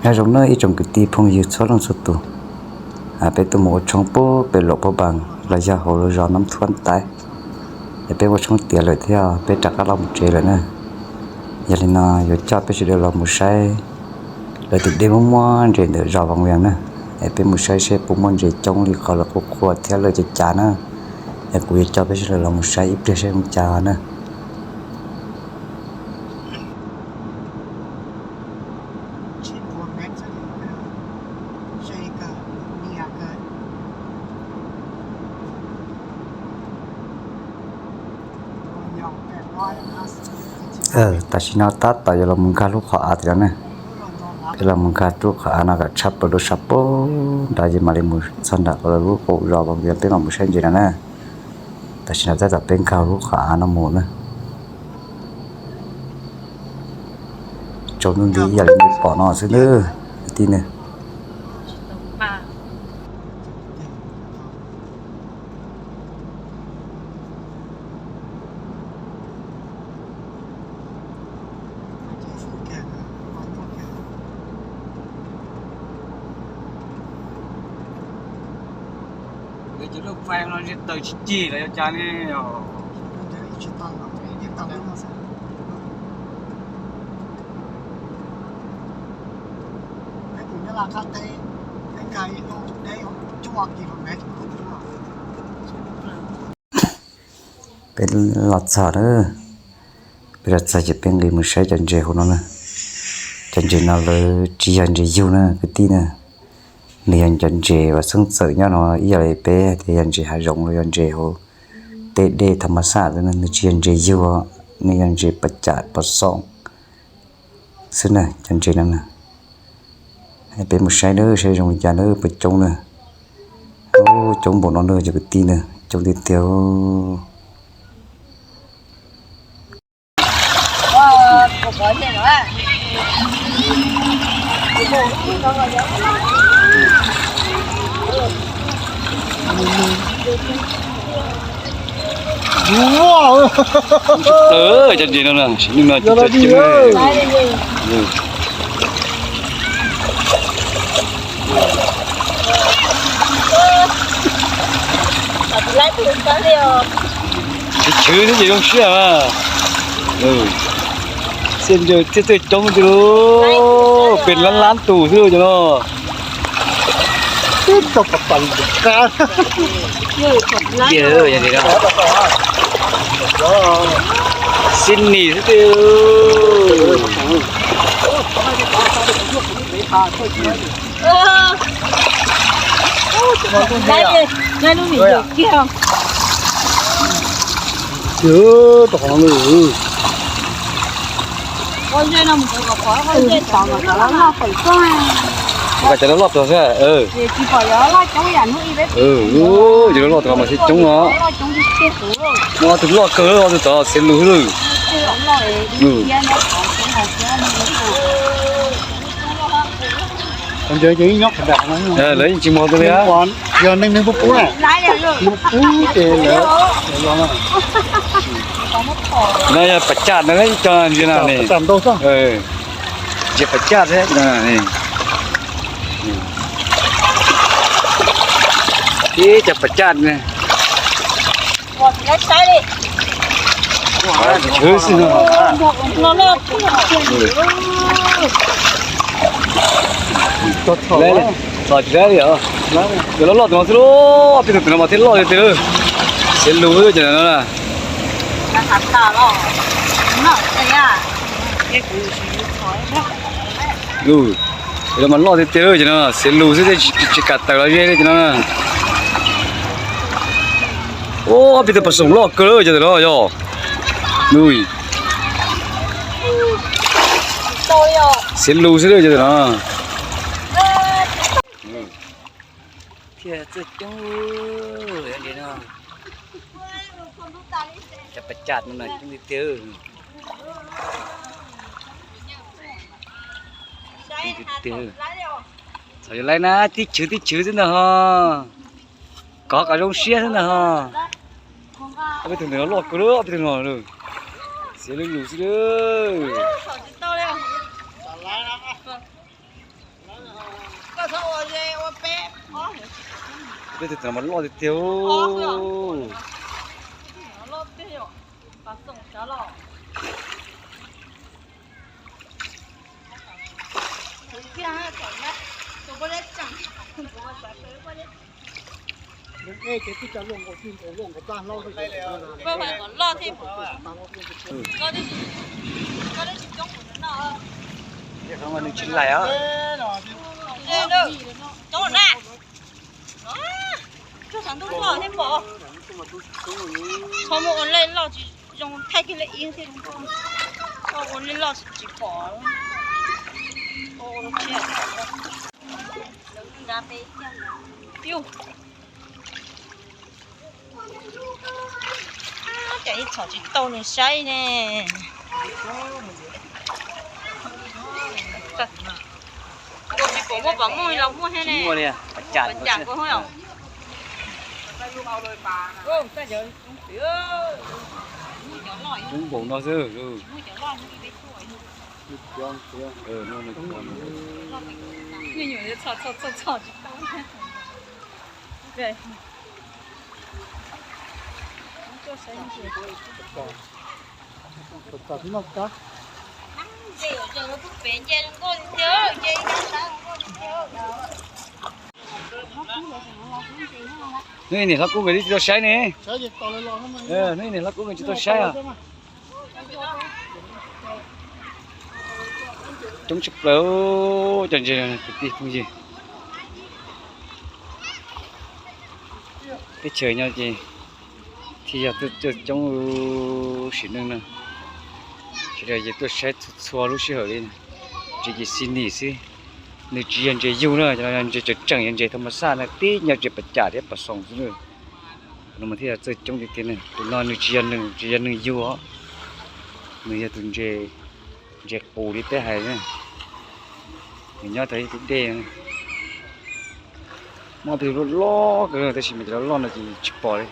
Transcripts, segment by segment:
Nyob zoo nawb ib tsoom kwv tij phooj ywg txhua leej txhua tus, peb tuaj mus ua tshoob pub pem Luam Phaj Npaas los yog hauv lub zos Nab Thuab Tais, es peb ua tshoob tiav lawm thiab peb rov qab los mus tsev lawm na. Yog li no yuav coj peb sawv daws los mus saib lawv tus dej muaj muaj ntses ntawm zos Vaj Vias na, es peb mus saib seb puas muaj ntses coob li qhov lawv qhuas qhuas thiab lawv cav cav na. Es kuv yuav coj peb sawv daws los mus saib ib pliag saib zoo cas na. Tam sim no tab tom yuav los mus nkag lub qhov av tiag no ne. Peb los mus nkag lub qhov av no kom tshaj plaws lub sab pem nrad ces mam li mus txog nram lub qaum zos Vaj Vias peb mam mus saib ntses no na. Tam sim no tab tom peb nkag lub qhov av no mus na. Tsaus ntuj nti ib yam li nej pom no xwb nawb kwv tij na. Lawv cov lub fais no ntshe taws tsis cig los yog cas ne. Peb los txog na, peb los txog ces peb nqis mus saib cov ntses hauv no na. Cov ntses no lawv tsis yog ntses yug na kwv tij na, nws yog cov ntses uas xeeb txawm nyob no ib yam li peb tias yog ntses hav zoov los yog ntses hauv tej dej tham mas xaj xwb na, nws tsis yog ntses yug, nws yog ntses pas cam pas xoom xwb na cov ntses no na. Peb mus saib na, saib zoo li cas na, puas coob na. Coob npaum no na cov kwv tij na, coob tiag tiag. Cov ntses no na, sim neej no coob. Chwv chwv xwb ces zoo siab mas. Xiab ncaws txiaj txawj coob tiag lauj, pes lab lab tus xwb lauj cov no. Xiab nis xwb tiag. Cov no loj tag xwb. Cov no loj tag mas thiaj coob no. Ob tug loj kawg, ob tug tod xiav lus xwb. Lawv yeej tsis muag tus li. Yog neeg neeg pub pub na, pub ces lawv los. No yog pas caj no ib co ntsia no ne. Ntsia pas caj thiab no ne. Ib co pas caj ne. Tsis tshwv xwb no. Los tsis lab li os. Cov loj loj tus no xwb lauj, peb tus no mas thiaj loj tiag tiag. Xiav lus xwb cov no na. Cov no mas loj tiag tiag cov no, xiav lus xwb tsis kam tawm los ze li cov no na. Ua peb tus pas xoom loj kawg cov no yog. Xiav lus xwb cov no. Thiaj txawj coob li no. Cov pas caj no coob tiag tiag. Txhob yog laib na, tib chwv tib chwv xwb ntag ho. Kov kom zoo siab xwb ntag ho. Ob peb tug ntawm no loj kawg, ob peb tug no. Xiav lus lus xwb. Peb tus mas loj tiag tiag. Nws tsis laim os. Cov na, tsuag xav ntuj loj thiab npom. Txhob muaj ua lej loj tsis zoo, thaij kiag lej ib thiab. Ua lej loj tsis pom. Ua ua tshiab. Yus, cas ib txhom tsis tau nws saib ne. Tsis pom muaj pam muj los muaj thiab ne. Cam kuv os. Coob npaum no xwb. Nyuam nyuam txhom txhom txhom tsis tau. Hnub ib niam hlob kub nkawd tsis tau saib ne. Hnub ib niam hlob kub nkawd tsis tau saib os. Coob tshaj plaws cov ntses kwv tij phooj ywg. Teb chaws nyob ces thiaj yog tuaj coob sim neej no. Sawv daws ces tuaj saib txhua txhua lub sij hawm li. Ntses ces xi nim xwb. Nws tsis yog ntses yug na, ntses tseem tseem yog ntses thas mas xaj na, tib nyob ntses pas cam thiab pas xoos xwb. Tus no mas thiaj yog txawj coob tiag tiag ne. Tus no nws tsis yog nws, tsis yog nws yug os. Nws yog tus ntses, ntses qus li peb hais na. Nws nyob tau ib tus dej. Muaj tus loj loj kawg tab sis mas cov loj loj no ces tsis pom li.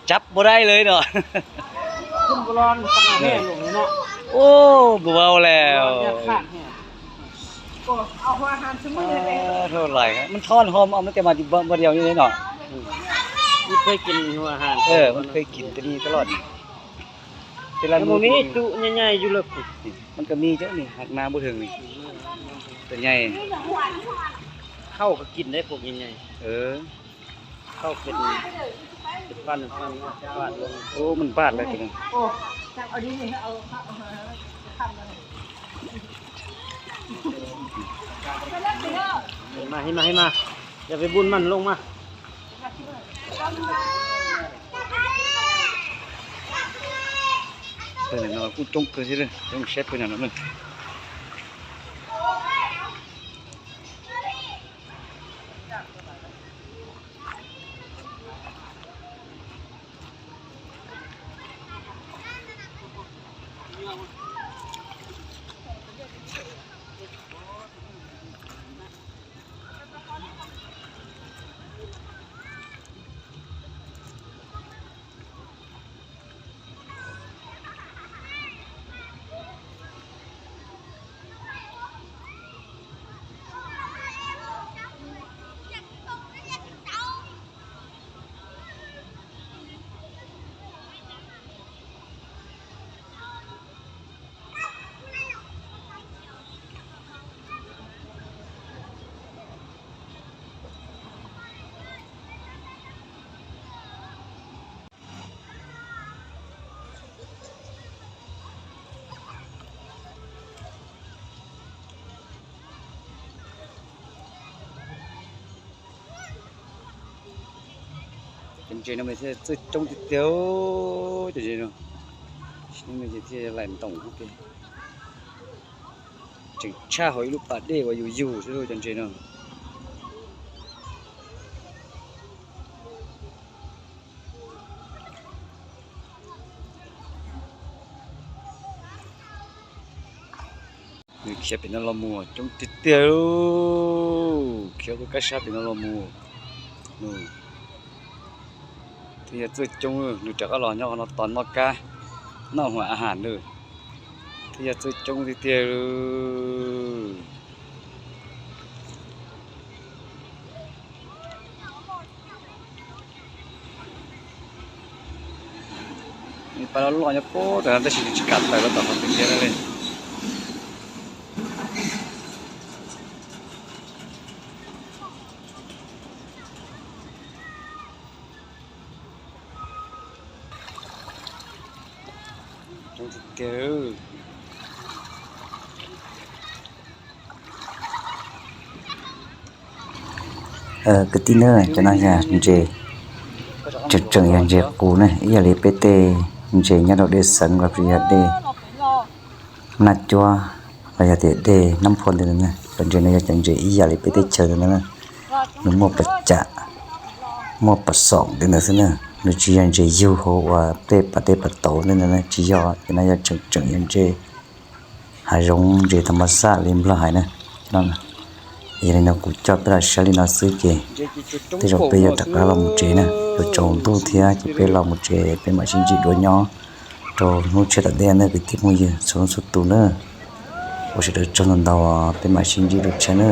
Cab puas dai lawm no. Ub, npau lawm. Rau lais, mab thob ho mas tej mas npau diaus li no. Mab thob kis tej li loj. Tej laj mus ib tug nyaij nyaij yug lawm. Mas kawg me coob li, hab na npub hwg li. Tus nyaij. Khauj kis neb puas nyaij nyaij. Ub, mas npaj lawm tus no. Mas, mas, mas, yog peb npun mas loo mas. Pawg ntawm no kuj coob kawg thiab, coob saib pawg ntawm no na. Ntses no mas thiaj txawj coob tiag tiag, cov ntses no. Sim neej no ces thiaj laim ntoos tiag tiag. Tseem tshaj hauv ib lub pas dej uas yus yug xwb lauj cov ntses no. Nws khiav pem no los mus coob tiag tiag, khiav tuaj kab sab pem no los mus. Thiaj yog txawj coob, nws rov qab los nyob qhov no tos noj kab, noj huam a has nws. Thiaj yog txawj coob tiag tiag. Nws pas loj loj nyob puag ntawm no tab sis nws tsis kam tawm los tom qhov twg kiag li. Kwv tij na, cov no yog ntses, tseem tseem yog ntses qus na, ib yam li peb tej ntses nyob rau dej xeev los yog dej Naj Cuab los yog tias dej Nab Phua ntawd na. Cov ntses no yog cov ntses ib yam li peb teb chaws ntawd na, nws muaj pas cam, muaj pas xoom ntawd ntawd xwb na. Nws tsis yog ntses yug hauv uas tej pas dej pas tauv ntawd na, tsis yog. Cov no yog tseem tseem yog ntses hav zoov, ntses thas mas xaj li Nplog hais na. Yog li no kuv coj peb los saib li no xwb ces tej zaum peb yuav rov qab los mus tsev na. Yuav tsaus ntuj thiab ces peb los mus tsev, peb mam sib ntsib dua nyob rau hnub tshiab tom ntej na kwv tij phooj ywg txhua leej txhua tus na. Ua sawv daws tsaug ntau ntau, peb mam sib ntsib dua tshiab na.